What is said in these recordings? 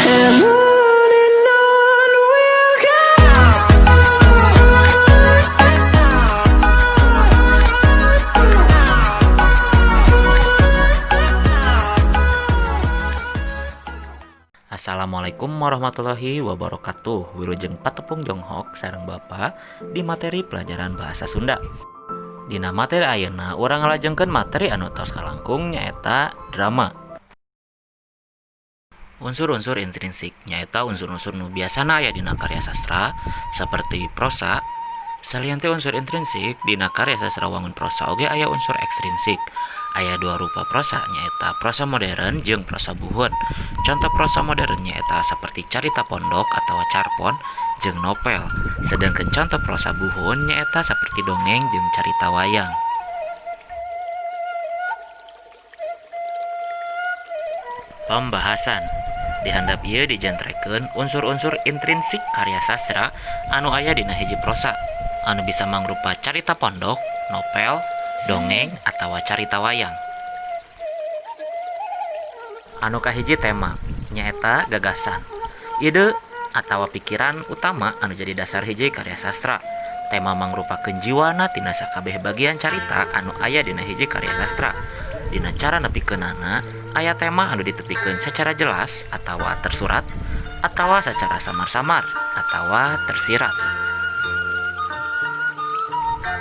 And on we'll go. Assalamualaikum warahmatullahi wabarakatuh. Wilujeng patepung jonghok sareng Bapak di materi pelajaran bahasa Sunda. Dina materi ayeuna urang ngalajengkeun materi anu tos kalangkung, nyaeta drama. Unsur-unsur intrinsik nyaeta unsur-unsur nu biasana aya dina karya sastra seperti prosa. Salian ti unsur intrinsik dina karya sastra wangun prosa oge aya unsur ekstrinsik. Aya dua rupa prosa, nyaeta prosa modern jeung prosa buhun. Contoh prosa modern nyaeta seperti carita pondok atau carpon jeung novel. Sedangkan contoh prosa buhun nyaeta seperti dongeng jeung carita wayang. Pembahasan di handap ieu dijentrekeun unsur-unsur intrinsik karya sastra anu aya dina hiji prosa anu bisa mangrupa carita pondok, novel, dongeng, atawa carita wayang. Anu kahiji, tema, nyaeta gagasan, ide atawa pikiran utama anu jadi dasar hiji karya sastra. Tema mangrupakeun jiwana tina sakabeh bagian carita anu aya dina hiji karya sastra. Dina cara nepikeunana aya tema anu ditepikeun secara jelas atawa tersurat atawa secara samar-samar atawa tersirat.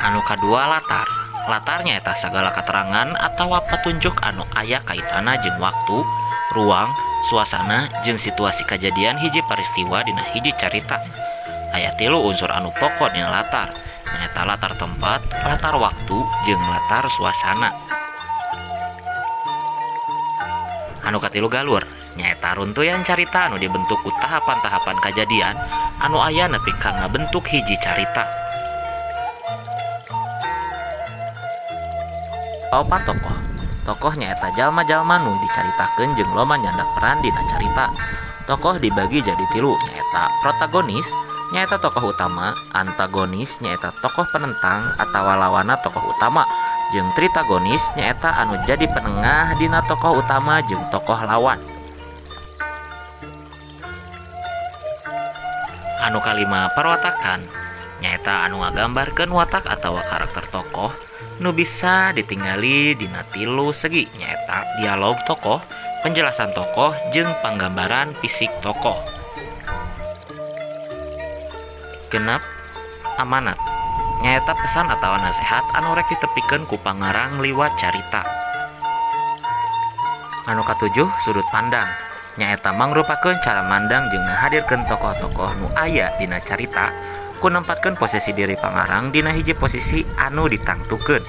Anu kadua, latar. Latar nyaeta sagala keterangan atawa petunjuk anu aya kaitana jeung waktu, ruang, suasana jeung situasi kajadian hiji peristiwa dina hiji carita. Aya tilu unsur anu pokok dina latar, nyaeta latar tempat, latar waktu, jeung latar suasana. Anu katilu, galur, nyaeta runtuyan carita anu dibentuk ku tahapan-tahapan kajadian anu aya nepi ka ngabentuk hiji carita. Kaopat, tokoh. Tokoh nyaeta jalma-jalma nu dicaritakeun jeung loba nyandak peran dina carita. Tokoh dibagi jadi tilu, nyaeta protagonis, nyaeta tokoh utama, antagonis, nyaeta tokoh penentang atawa lawanna tokoh utama, jeung tritagonis, nyaeta anu jadi penengah dina tokoh utama jeung tokoh lawan. Anu kalima, perwatakan, nyaeta anu ngagambarkeun watak atawa karakter tokoh nu bisa ditinggali dina tilu segi, nyaeta dialog tokoh, penjelasan tokoh, jeung panggambaran fisik tokoh. Genep, amanat, nyaeta pesan atawa nasehat anu rek ditepikeun ku pangarang liwat carita. Anu katujuh, sudut pandang, nyaeta mangrupakeun cara mandang jeung ngahadirkeun tokoh-tokoh nu aya dina carita ku nempatkeun posisi diri pangarang dina hiji posisi anu ditangtukeun.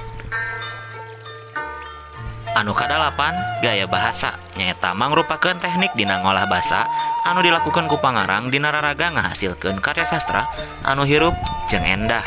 Anu kadalapan, gaya bahasa, nyaeta mangrupakeun teknik dina ngolah basa anu dilakukeun ku pangarang dina raraga ngahasilkeun karya sastra anu hirup jeung endah.